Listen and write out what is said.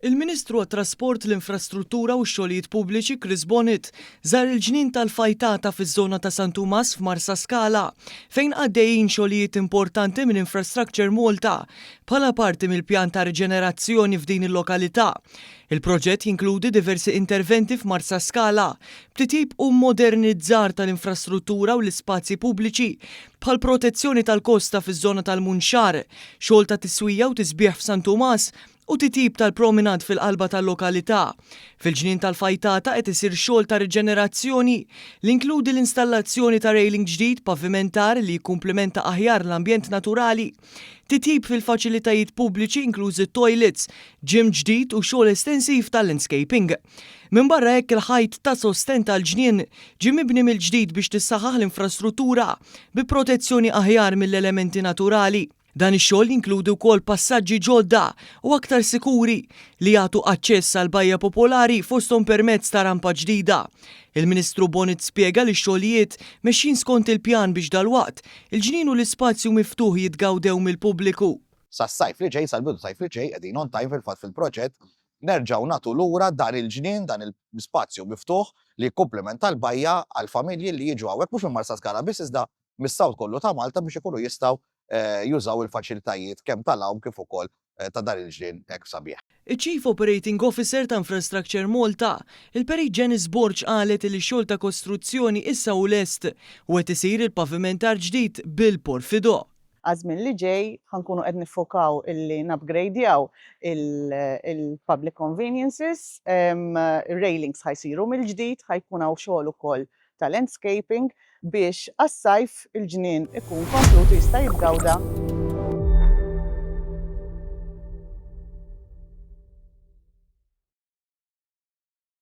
Il-Ministru għat-Trasport, l-Infrastruttura u x-Xogħlijiet Pubbliċi Chris Bonett żar il-ġnien tal-Fajtata fiż-żona ta' San Tumas f'Marsaskala fejn għaddejjin xogħlijiet importanti minn Infrastructure Malta bħala parti mill-pjan ta' riġenerazzjoni f'din il-lokalità. Il-proġett jinkludi diversi interventi f'Marsaskala b'titjib u mmodernizzar tal-infrastruttura u l-ispazji pubbliċi bħal protezzjoni tal-kosta fiż-żona tal-Munxar, xogħol ta' tiswija u tisbiħ f'San Tumas u titjib tal-promenade fil-qalba tal-lokalità. Fil-Ġnien tal-Fajtata qed isir xogħol ta' riġenerazzjoni li jinkludi l-installazzjoni ta' railing ġdid pavimentar li jikkumplimenta aħjar l-ambjent naturali, titjib fil-faċilitajiet pubbliċi inklużi toilets, gym ġdid u xogħol estensiv ta' landscaping. Minbarra hekk il-ħajt ta' sostenn tal-ġnien ġie mibni mill-ġdid biex tissaħħaħ l-infrastruttura bi protezzjoni aħjar mill-elementi naturali. Dan ix-xogħol jinkludi wkoll passaġġi ġodda u aktar sikuri li jagħtu aċċess għall-bajja popolari fosthom permezz ta' rampa ġdida. Il-Ministru Bonett spjega li x-xogħlijiet mexjin skont il-pjan biex dalwaqt, il-ġnien u l-ispazju miftuħ jitgawdew mill-pubbliku. Sas-sajf li ġej, sal-bidu sajf li ġej, qegħdin on time fil-fatt fil-proġett, nerġgħu nagħtu lura dan il-ġnien, dan l-ispazju miftuħ li jikkumplimenta l-bajja għall-familji li jiġu hawnhekk mhux minn Marsaskala biss iżda mis-South kollu ta' Malta biex ikunu jistgħu jużaw il-faċilitajiet kemm tal-għawm kif ukoll ta' dan il-ġnien hekk sabiħ. Iċ-Chief Operating Officer ta' Infrastructure Malta, il-Perit Janice Borg qalet li x-xogħol ta' kostruzzjoni issa hu lest u qed isir il-pavimentar ġdid bil-porfido. Għaż-żmien li ġej ħa nkunu qed niffokaw illi nupgradjaw il-public conveniences, ir-railings ħa jsiru mill-ġdid, ħa jkun hawn xogħol ukoll ta' landscaping biex għas-sajf il-ġnien ikun komplut u jista' jitgawda.